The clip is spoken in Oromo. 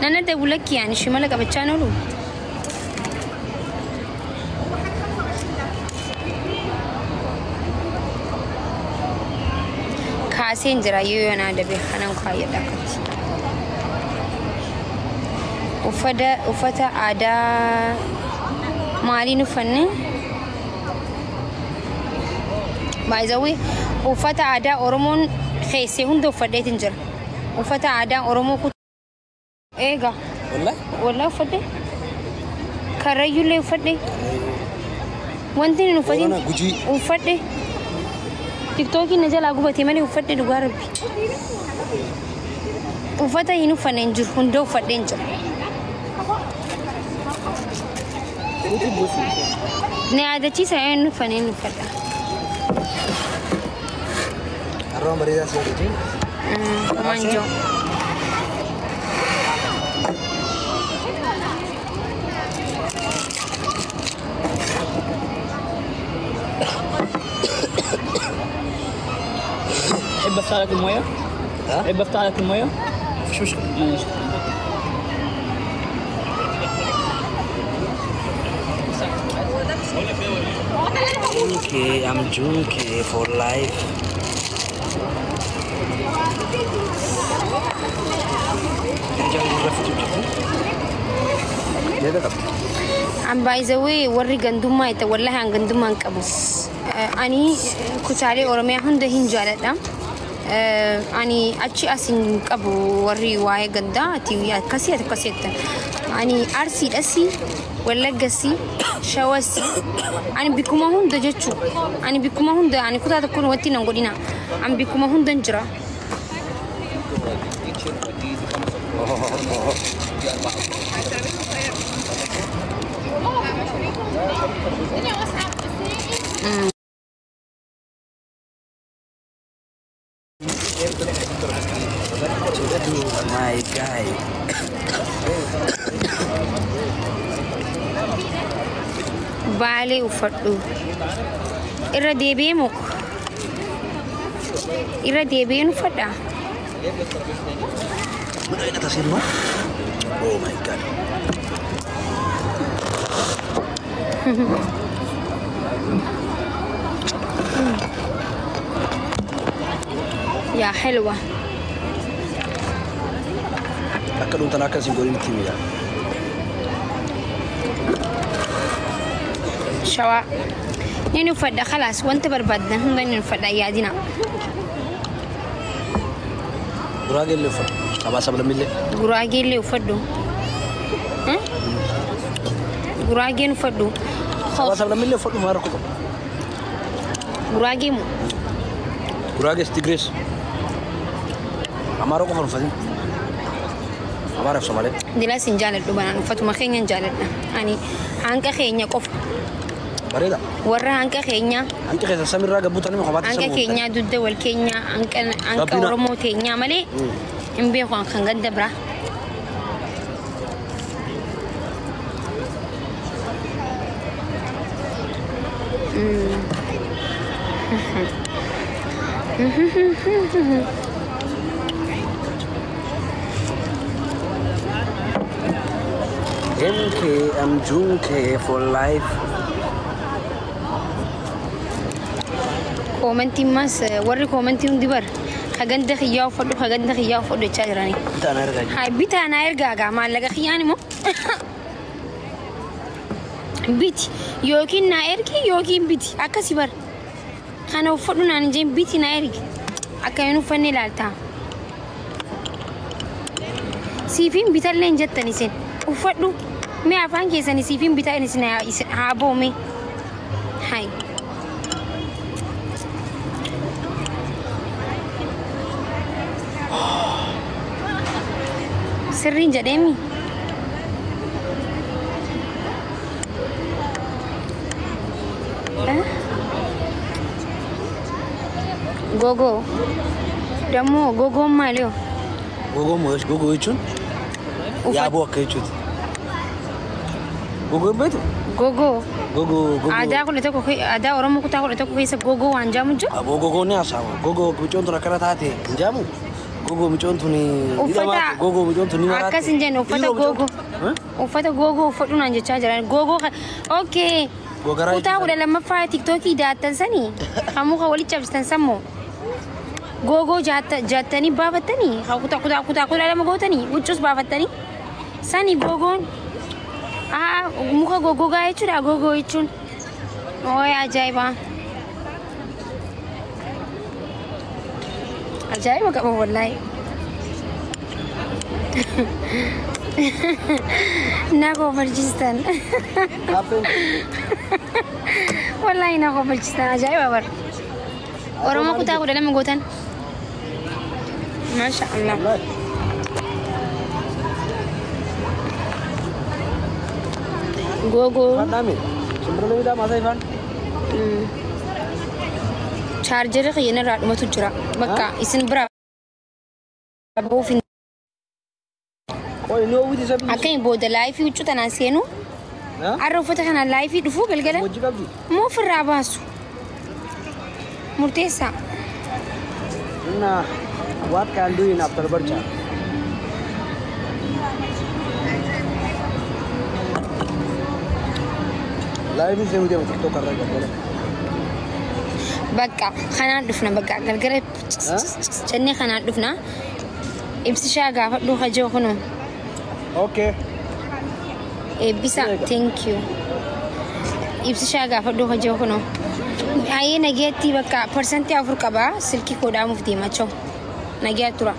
Nana dawlakki yani shimala qabachaan oolu. Kaaseen jira yoo na adabe kanan kaayyadha akkatti. Uffata aadaa maaliin uffanne? By the way, uffata aadaa Oromoon keessee hunda uffadheetin jira. Uffata aadaa Oromoo eega. Wallahi? Wallahi uffadhe. Karrayyuullee uffadhe. Wanti hin uffatin Boorana, Gujii. uffadhe. Tiktookiin na jalaa gubatee malee uffadhe dhugaa rabbi. Uffata hin uffanne hin jiru hunda uffadhee hin jiru. Na yaadachiisa yoo hin uffanne hin uffadha. Harroon bareedaa si yaadachiin. Homaan jiru. تحب افتح لك الميه؟ ها؟ تحب افتح لك الميه؟ مفيش مشكلة. ماشي. Okay, I'm Junkie for life. An by the way warri gandummaa itti wallahi an gandummaa hin qabu. Ani kutaalee Oromiyaa hunda hin jaaladha. Ani achi as hin qabu warri waa'ee gandaa ati akkasii ati akkasii jettan. Ani Arsiidhasi, Wallaggasi, Shawasi, ani bikkuma hunda jechuu. Ani bikkuma hunda ani kutaa tokkoon wanti nan godhina. Ani bikkuma hunda hin jira. My guy. Baalee uffadhu. Irra deebi'ee moo? Irra deebi'een uffadha. ምን አይነት አሲድ ነው? Oh my God. Yaa helwa. Akka dhuunfaan akka isin godhin itti himi. Shawaa. Ni uffadha khalaas wanta barbaaddan hunda ni uffadha yaadina. Guraagee illee uffadhu. Sabaa sablammillee. Guraagee illee uffadhu. Guraageen uffadhu. Sabaa sablammillee uffadhu maa rakkoo qabu. Guraagee moo? Guraagees Tigrees. Amaara qofa hin uffatin. Amaaraa fi Somaalee. Dilaas hin jaaladhu banaan uffatuma keenya hin jaaladha. Ani hanqa keenya qofa. Bareeda. Warra hanqa keenya Hanqi keessa samiirraa gabbuutanii kophaatti hanqa keenya dugda wal keenya hanqa hanqa Gabbina. Oromoo teenyaa malee hin beeku kan ganda biraa. MK, I'm Junke for life. Koomantiin mas warri koomantii hundi bar ka ganda kiyyaa uffadhu ka ganda kiyyaa uffadhu jechaa jiranii. Bitaan ergaa jiru. Haa bitaa naa ergaa gaa maallaqa kiyyaan immoo biti yookiin naa ergi yookiin biti akkasi bar kana uffadhu naan hin jeen biti naa ergi akka hin uffanne ilaaltaa. Siifiin bitallee hin jettan isin uffadhu mee afaan keessanii siifiin bitaa isin haa boome. Hai. Sirriin jedheemi. Eh? Gogoo. Dammoo gogoon maali hoo? Gogoo moo gogoo jechuun yaaboo akka jechuuti. Gogoo hin beektu? Gogoo. Gogoo gogoo. Aadaa 11 aadaa Oromoo kutaa 11 keessa gogoo waan jaamu jiru. Aboo gogoo ni haasa'ama. Gogoo bicoon tun akkana taate hin jaamu? Gogo mucoon tuni. Uffata Gogo mucoon tuni maraatti. Akkas hin jenne, uffata gogo. Uffata googoo uffadhu naan jechaa jiran. Googoo okay. Gogaraa. Kutaa 12ffaa TikTokii daattan sanii kan muka walitti cabsitan sammoo googoo jaattanii baafattanii kan kutaa 12 gootanii huccuus baafattanii sani googoon aa muka goggogaa jechuudha googoo jechuun. Ooy, ajaa'iba! Ajaa'iba qaba wallaahi. Na kofalchistan. Kaaffeen. Wallaahi na kofalchistan, ajaa'iba bar. Oromoo kutaa 12 gootan. Maasha Allah. Wallaahi. Googoo. Ifaan dhaame. Simbirroo miidhaa maasaa ifaan. Chaarjeri kiyya irraa dhumatu jira. Bakka isin bira bahuuf hin Qoy inni oowwiti isa biyyi. Akkami booda live huccuu tanaan seenu, har'a uffata kanaan live dhufuu galgala Hojii qabdi. moo ofirraa baasu murteessaa. Inna what can do in after barcha? Live seenuu deema TikTok irra galgala. Bakka kanaan dhufna, bakka galgala jennee kanaan dhufna. Ibsishaa gaafadhu kajoo kunoo. Okay. Eebbisa, thank you. Ibsishaa gaafadhu kajoo kunoo. Ayyee, nageetti, bakka 4% qaba, silkii koo dhaamuuf deema. Choo, nagee tura.